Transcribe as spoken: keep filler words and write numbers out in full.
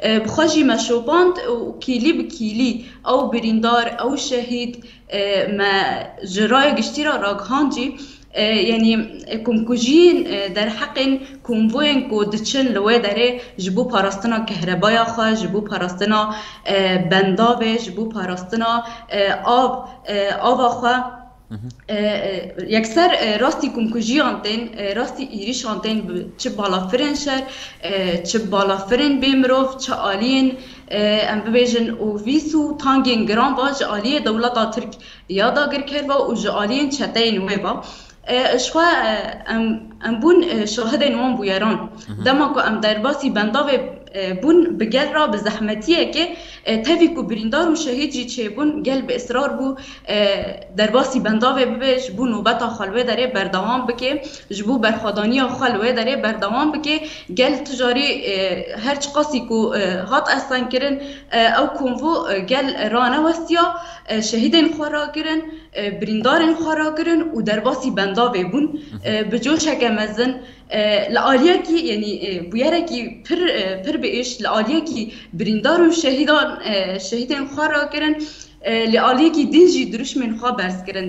E, bi xwe jî me şopand û kîlî bi kîlî ew birîndar, ew şehîd, e, me ji raya giştî re ragihandî. E, yanî, e, komkujiyên, e, derheqên konvoyên ku diçin li wê derê ji bo parastina kehrebaya xwe, ji bo parastina, e, bendavê, ji bo parastina, e, av, e, ava xwe. E, e, yekser, e, rastî komkujiyan tên, e, rastî êrîşan tên bi çi balafirên şer, e, çi balafirên bê mirov, çi aliyên, e, em bibêjin, ovîs û tangên giran va ji aliyê dewleta Tirk ya dagirker va û ji aliyên çeteyên wê va. E, ji xwe, e, em, em bûn, e, şahidên wan bûyeran. Dema ku em derbasî bendavê, e, bûn, bi gel re bi zehmetiyekê, e, tevî ku birîndar û şehîd jî çêbûn, gel bi israr bû, e, derbasî bendavê bibe, ji bo nobeta xwe li wê derê berdewam bike, ji bo berxwedaniya xwe li wê derê berdewam bike. Gel tu carî, e, her çiqasî ku, e, hat estenkirin, e, ew konvo, e, gel ranewestiya, e, şehîdên xwe rakirin, e, birîndarên xwe rakirin û derbasî bendavê bûn. E, bi coşeke mezin, e, li aliyekî, yanî, e, bûyerekî pir, e, pir bi êş, li aliyekî birîndar û şehîdan, e, şehîdên xwe rakirin, e, li aliyekî din jî dirûşmên xwe berz kirin.